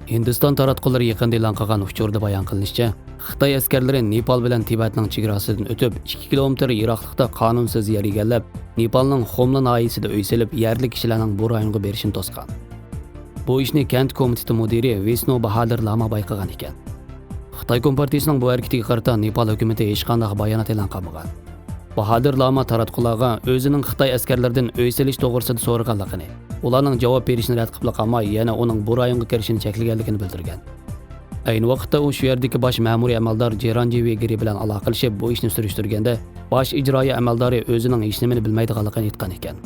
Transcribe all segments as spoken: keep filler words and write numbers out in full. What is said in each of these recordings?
ھىندىستان تاراتقۇلىرى يېقىندا ئېلان قىلغان ئۇچۇردا بايان قىلىنىشىچە، خىتاي ئەسكەرلىرى نېپال بىلەن تىبەتنىڭ چېگراسىدىن ئۆتۈپ، ئىككى كىلومېتىر يىراقلىقتا قانۇنسىز يەر ئىگىلەپ، نېپالنىڭ خوملا ناھىيەسىدە ئۆي سېلىپ، يەرلىك كىشىلەرنىڭ بۇ رايونغا بېرىشىنى توسقان. بۇ ئىشنى كەنت كومىتېتى مۇدىرى ۋىسنۇ باھادىر لاما بايقىغان ئىكەن. خىتاي كومپارتىيىسىنىڭ بۇ ھەرىكىتىگە قارىتا نېپال ھۆكۈمىتى ھېچقانداق بايانات ئېلان قىلمىغان. باھادىر لاما تاراتقۇلارغا ئۆزىنىڭ خىتاي ئەسكەرلىرىدىن ئۆي سېلىش توغرىسىدا سورىغانلىقىنى، ئۇلارنىڭ جاۋاب بېرىشىنى رەت قىلىپلا قالماي، يەنە ئۇنىڭ بۇ رايونغا كىرىشىنى چەكلىگەنلىكىنى بىلدۈرگەن. ئەينى ۋاقىتتا ئۇ شۇ يەردىكى باش مەمۇرىي ئەمەلدار جېرانجىۋى گىرى بىلەن ئالاقىلىشىپ، بۇ ئىشنى سۈرۈشتۈرگەندە، باش ئىجرائىي ئەمەلدارى ئۆزىنىڭ ھېچنېمىنى بىلمەيدىغانلىقىنى ئېيتقان ئىكەن.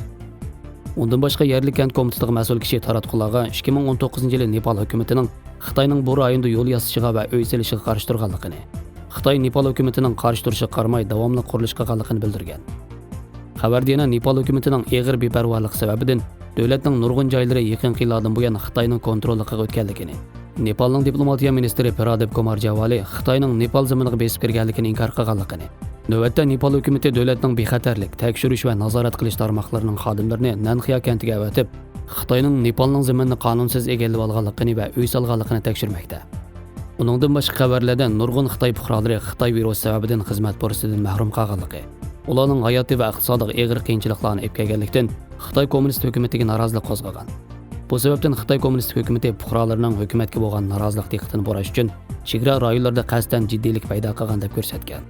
ئۇندىن باشقا، يەرلىك كەنت كومىتېتىغا مەسئۇل كىشى تاراتقۇلارغا ئىككى مىڭ ئون توققۇزىنچى يىلى نېپال ھۆكۈمىتىنىڭ خىتاينىڭ بۇ رايوندا يول ياسىشىغا ۋە ئۆي سېلىشىغا قارشى تۇرغانلىقىنى، خىتاي نېپال ھۆكۈمىتىنىڭ قارشى تۇرۇشىغا قارىماي داۋاملىق قۇرۇلۇش قىلغانلىقىنى بىلدۈرگەن. خەۋەردە يەنە نېپال ھۆكۈمىتىنىڭ ئېغىر بىپەرۋالىقى سەۋەبىدىن دۆلەتنىڭ نۇرغۇن جايلىرى يېقىنقى يىللاردىن بۇيان خىتاينىڭ كونتروللۇقىغا ئۆتكەنلىكىنى، نېپالنىڭ دىپلوماتىيە مىنىستىرى پرادىپ كومار جاۋالى خىتاينىڭ نېپال زېمىنىغا بېسىپ كىرگەنلىكىنى ئىنكار قىلغانلىقىنى، نۆۋەتتە نېپال ھۆكۈمىتى دۆلەتنىڭ بىخەتەرلىك، تەكشۈرۈش ۋە نازارەت قىلىش تارماقلىرىنىڭ خادىملىرىنى نەنخيا كەنتىگە ئەۋەتىپ، خىتاينىڭ نېپالنىڭ زېمىنىنى قانۇنسىز ئىگىلىۋالغانلىقىنى ۋە ئۆي سالغانلىقىنى تەكشۈرمەكتە. ئۇنىڭدىن باشقا خەۋەرلەردە نۇرغۇن خىتاي پۇقرالىرى خىتاي ۋىرۇسى سەۋەبىدىن خىزمەت پۇرسىتىدىن مەھرۇم قالغانلىقى، ئۇلارنىڭ ھاياتى ۋە ئىقتىسادىغا ئېغىر قىيىنچىلىقلارنى ئېلىپ كەلگەنلىكتىن، خىتاي كوممۇنىست ھۆكۈمىتىگە نارازىلىق قوزغىغان. بۇ سەۋەبتىن خىتاي كوممۇنىست ھۆكۈمىتى پۇقرالىرىنىڭ ھۆكۈمەتكە بولغان نارازىلىق دىققىتىنى بۇراش ئۈچۈن، چېگرا رايونلىرىدا قەستەن جىددىيلىك پەيدا قىلغان دەپ كۆرسەتكەن.